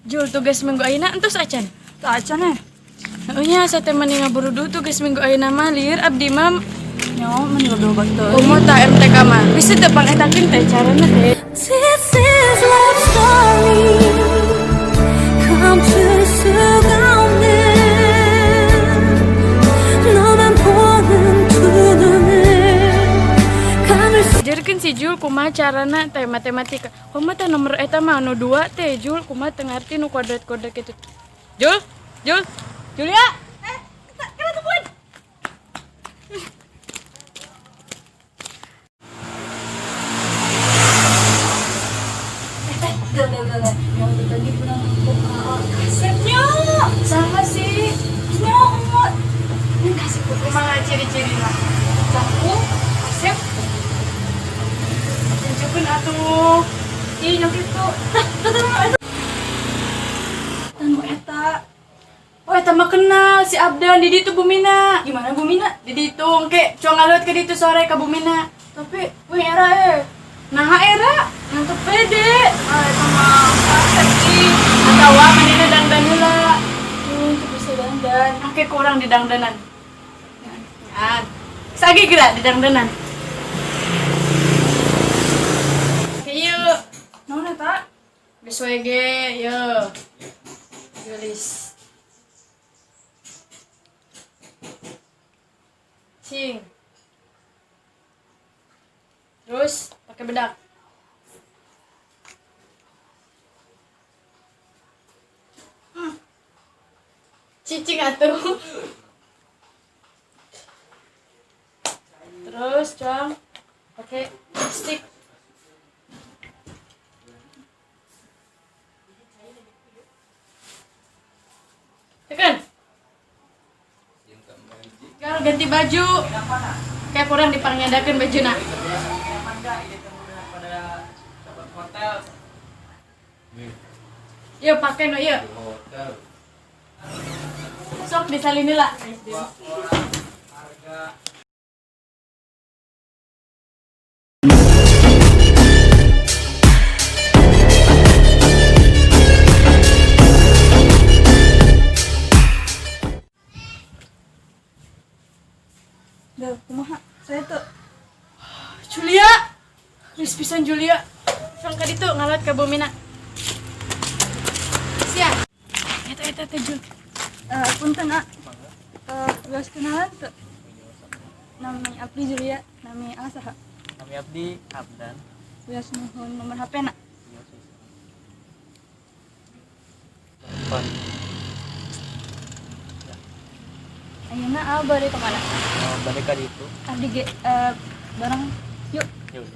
Jul, tugas minggu ayeuna entos acan? Teu acan eh. Heeh nya, sate mani ngaburudu tugas minggu ayeuna mah lieur abdi mah. Nyawa mani loba teuing. Komo ta MTK mah. Bisa teu pangetakeun teh carana teh. This is love story. 감출 수가 없는 너만 보는 두 눈을 감을 수 Ajarkeun si Jul kumaha carana teh matematika. Kumaha teh nomor eta mah anu 2 teh Jul, kumaha teu ngarti nu kuadrat-kuadrat kitu. Jul, Jul, Julia. Eh, kena tungguin. Eh, gak, gak, gak, gak. Yang tadi pernah nempok kasetnya. Sama sih. Nyomot. Ini kasih putri. Kumaha ciri-cirina? Cangkung, kasep. Tunjukkeun atuh. Ih, nyok itu. Tah, tah, tah, tah, eta. Tah, eta. Oh, eta mah kenal si Abdan di ditu Bumina. Gimana Bumina? Di ditu engke cuang ngaluat ke ditu sore ka Bumina. Tapi, wih era eh. Nah, era ngantuk pede. Ah, eta mah kasep sih. Atawa manehna dangdan heula. Tuh bisa dandan. Engke kurang di dangdanan. Ah, sagi geura di dangdanan. Ieu, Naon eta? Geus we ge, yeuh. Gelis. Cing. Terus pakai bedak. Cicing atuh. Terus, cuang pakai lipstick. Tekan. Tinggal ganti baju. Kayak kurang dipangyadakeun bajuna. Yuk pakai no yuk. Sok disalin heula. Dah, kumaha? Saya tuh. Julia. Geus pisan Julia. Sok ka ditu ngalat ka Bumina. Sia. Eta eta teh Jul. Eh, punten, ah. Eh, geus kenalan tuh. Nami Abdi Julia, nami A saha? Kami Abdi Abdan. Geus nuhun nomor HP na. Pan. Ayeuna A bade ka mana? Oh, balik ka dito. Abdi ge eh, bareng yuk. Yuk.